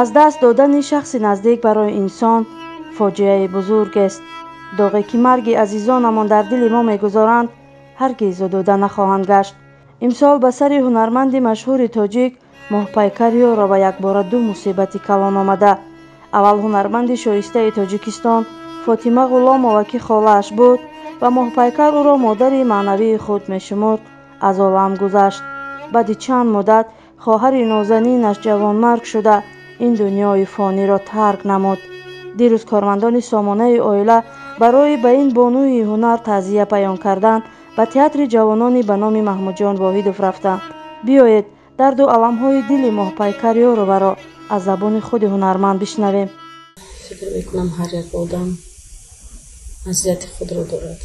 Аз даст додани шахси наздик барои инсон фоҷиаи бузургест. Доғе ки марги азизонамон дар дили мо мегузоранд, ҳаргиз зудуда нахоҳанд гашт. Имсол ба сари ҳунарманди машҳури тоҷик Моҳпайкар Ёрова якбора ду мусибати калон омада. Аввал ҳунарманди шоистаи Тоҷикистон Фотима Ғуломова, ки холааш буд ва Моҳпайкар ӯро модари маънавии худ мешумурд, аз олам гузашт. Баъди чанд муддат хоҳари нозанинаш ҷавонмарг шуда ин дунёи фониро тарк намуд. Дирӯз кормандони сомонаи оила барои ба ин бонуи ҳунар таъзия баён кардан ба театри ҷавонони ба номи Маҳмудҷон Воҳидов рафтанд. Биёед дарду аламҳои дили Моҳпайкар Ёроваро аз забони худи ҳунарманд бишнавем. Фикр мекунам, ҳар як одам азияти худро дорад,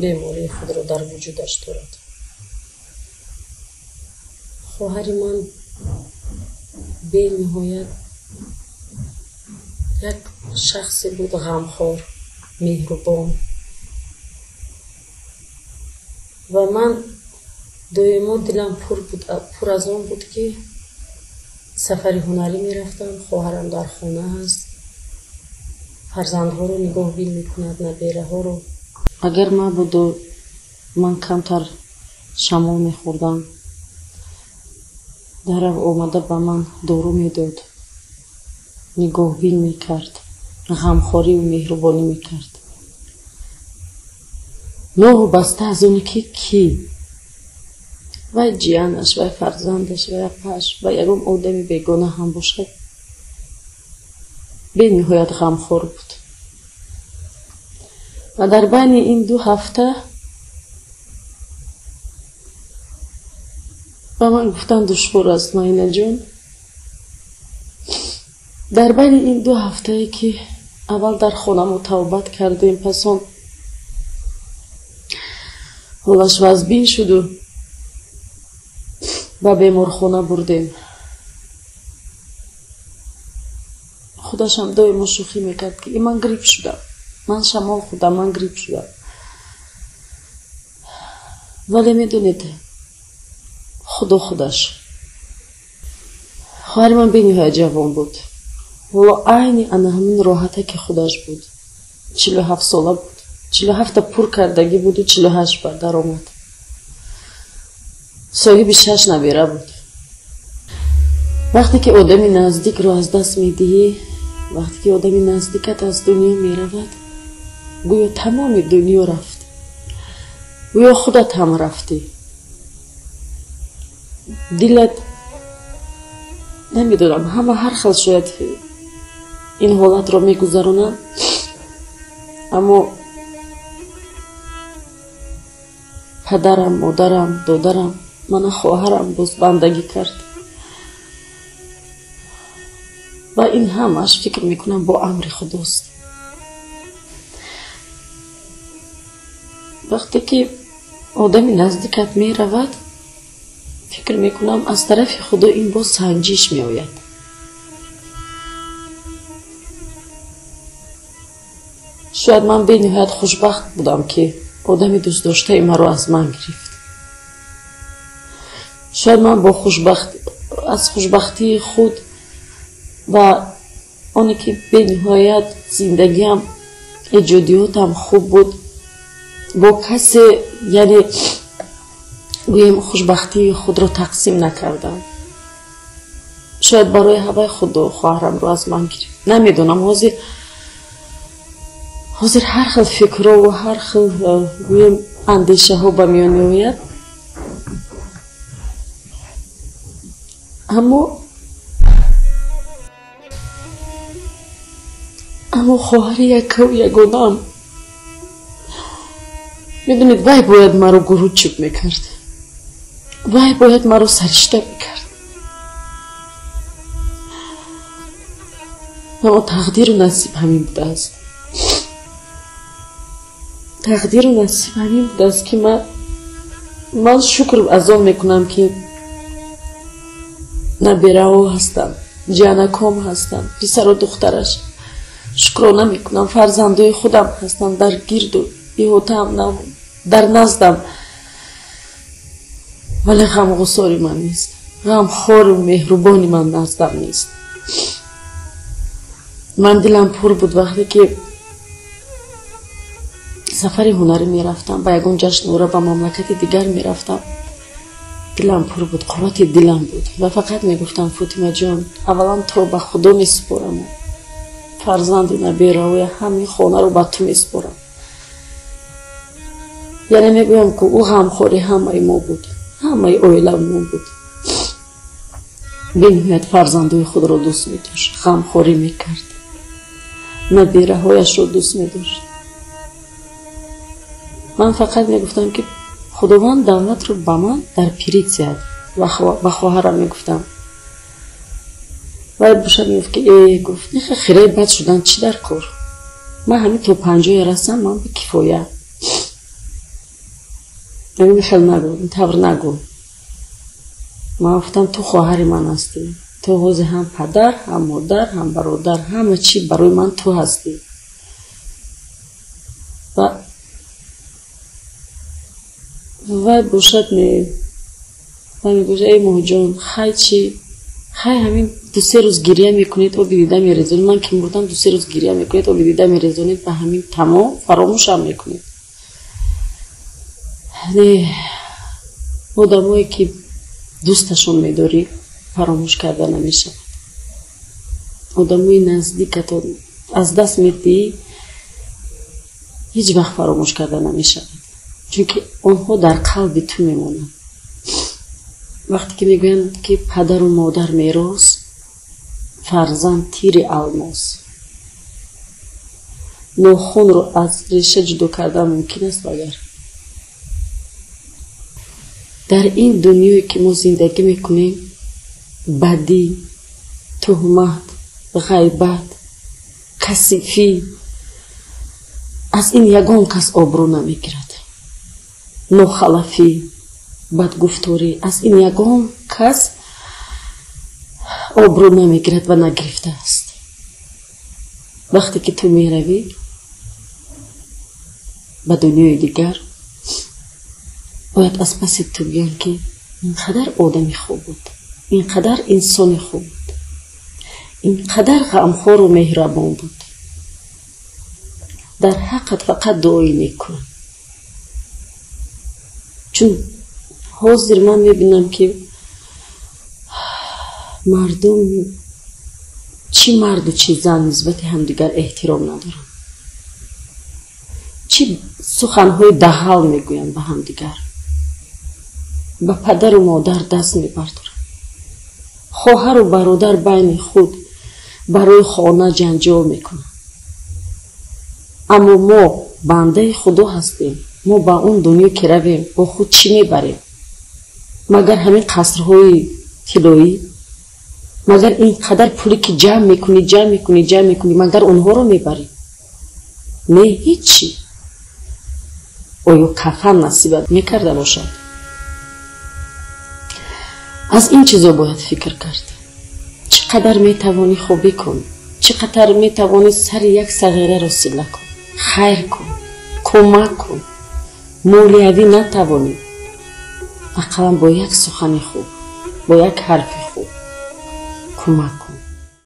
бемории худро дар вуҷудаш дорад. Хоҳари ман бениҳоят як шахсе буд ғамхор, меҳрубон, ва ман доимо дилам пур аз он буд, ки сафари ҳунарӣ мерафтам, хоҳарам дар хона ҳаст, фарзандҳоро нигоҳбин мекунад, набераҳоро. Агар мабуду ман камтар шамол мехӯрдам, дарав омада ба ман дору медод, нигоҳбин мекард, ғамхориву меҳрубонӣ мекард. Новобаста аз оне ки кӣ, вай ҷиянаш, вай фарзандаш, вай апааш, вай ягон одами бегона ҳам бошад, бениҳоят ғамхор буд. Ва дар байни ин 2 ҳафта ба ман гуфтан душвор аст, Маинаҷон. Дар байни ин 2 ҳафтае ки аввал дар хона мо тавбат кардем, пас он ҳолаш вазбин шуду ба беморхона бурдем. Худашам доимо шӯхӣ мекард, ки ман грипп шудам, ман шамол хӯрдам, ман грипп шудам. Вале медонед, худо худаш. Хоҳари ман бениҳоят ҷавон буд. Ҳоло айни ана ҳамин роҳате ки худаш буд, 47 сола буд, 47-та пур кардагӣ буду 48 бар даромад. Соҳиби 6 набера буд. Вақте ки одами наздикро аз даст медиҳӣ, вақте ки одами наздикат аз дунё меравад, гӯё тамоми дунё рафт, гӯё худат ҳам рафтӣ. Дилат намедонам, ҳама ҳар хел шояд ин ҳолатро мегузаронанд, аммо падарам, модарам, додарам, мана хоҳарам боз бандагӣ кард. Ва ин ҳамааш фикр мекунам бо амри худост. Вақте ки одами наздикат меравад, фикр мекунам аз тарафи худо ин боз санҷиш меояд. Шояд ман бениҳоят хушбахт будам, ки одами дӯстдоштаи маро аз ман гирифт. Шояд ман бо аз хушбахтии худ ва оне ки бениҳоят зиндагиам, эҷодиётам хуб буд, бо касе, яъне гӯем, хушбахтии худро тақсим накардам. Шояд барои ҳаваи худо хоҳарамро аз ман гирифт. Намедонам, ҳозир ҳар хел фикрҳову ҳар хел гӯем андешаҳо ба миён меояд, аммо хоҳари якаву ягонаам, медонед, вай бояд маро гурӯчиб мекард, вай бояд маро саришта мекард. Аммо тақдиру насиб ҳамин будааст. Тақдиру насиб ҳамин будааст, ки ман шукр аз он мекунам, ки набераҳо ҳастам, ҷиянакҳом ҳастанд, писару духтараш. Шукрона мекунам, фарзандои худам ҳастанд, дар гирду иҳотаам, дар наздам. Вале ғамғусори ман нест, ғамхору меҳрубони ман наздам нест. Ман дилам пур буд вақте ки сафари ҳунарӣ мерафтам, ба ягон ҷашнвора ба мамлакати дигар мерафтам. Дилам пур буд, қуввати дилам буд ва фақат мегуфтам: Фотимаҷон, аввалан туро ба Худо месупорам, фарзанду набераҳоя ҳамин хонаро ба ту месупорам. Яъне мегӯям, ки ӯ ғамхори ҳамаи мо буд, ҳамаи оилаи мо буд. Бениҳоят фарзандои худро дӯст медошт, ғамхорӣ мекард, набераҳояшро дӯст медошт. Ман фақат мегуфтам, ки Худованд давлатро ба ман дар пирӣ диҳад. Ба хоҳарам мегуфтам. Вай бошад мегуфт, ки э, гуфт, хираи бад шудан чӣ дар кор? Ман ҳамин то 50 расам, ман ба кифоя. Мегӯм, хел нагӯ, ин тавр нагӯ. Ман гуфтам, ту хоҳари ман ҳастӣ, ту ҳозир ҳам падар, ҳам модар, ҳам бародар, ҳама чӣ барои ман ту ҳастӣ. Ва вай бошад вай мегӯяд: эй Моҳҷон, хай чӣ, хай ҳамин 2-се рӯз гиря мекунед, оби дида мерезонед. Ман ки мурдам, 2-се рӯз гиря мекунед, оби дида мерезонед, ба ҳамин тамом фаромӯшам мекунед. Не, одамое ки дӯсташон медорӣ, фаромӯш карда намешавад. Одамои наздикатон аз даст медиҳӣ, ҳеҷ вақт фаромӯш карда намешавад, чунки онҳо дар қалби ту мемонанд. Вақте ки мегӯянд, ки падару модар мерос, фарзанд тири алмос, нохунро аз реша ҷудо кардан мумкин аст. Агар дар ин дунёе ки мо зиндагӣ мекунем, бадӣ, туҳмат, ғайбат, касифӣ, аз ин ягон кас обрӯ намегирад. Нохалафӣ, бадгуфторӣ, аз ин ягон кас обрӯ намегирад ва нагирифтааст. Вақте ки ту меравӣ ба дунёи дигар, бояд аз паси ту гӯянд, ки ин қадар одами хуб буд, ин қадар инсони хуб буд, ин қадар ғамхору меҳрабон буд. Дар ҳаққат фақат дуои нек кунам. Чун ҳозир ман мебинам, ки мардум, чӣ марду, чӣ зан, нисбати ҳамдигар эҳтиром надоранд, чӣ суханҳои даҳал мегӯянд ба ҳамдигар, ба падару модар даст мебардоранд, хоҳару бародар байни худ барои хона ҷанҷол мекунанд. Аммо мо бандаи Худо ҳастем. Мо ба он дунё ки равем, бо худ чӣ мебарем? Магар ҳамин қасрҳои тиллоӣ? Магар ин қадар пуле ки ҷамъ мекунӣ, ҷамъ мекунӣ, ҷамъ мекунӣ, магар онҳоро мебарӣ? Не, ҳичи. Оё кафан насибат мекарда бошад? Аз ин чизо бояд фикр кард. Чӣ қадар метавонӣ хубӣ кун, чӣ қадар метавонӣ сари як сағираро сила кун, хайр кун, кӯмак кун. Молиявӣ натавонӣ, ақаллан бо як сухани хуб, бо як ҳарфи хуб кӯмак кун.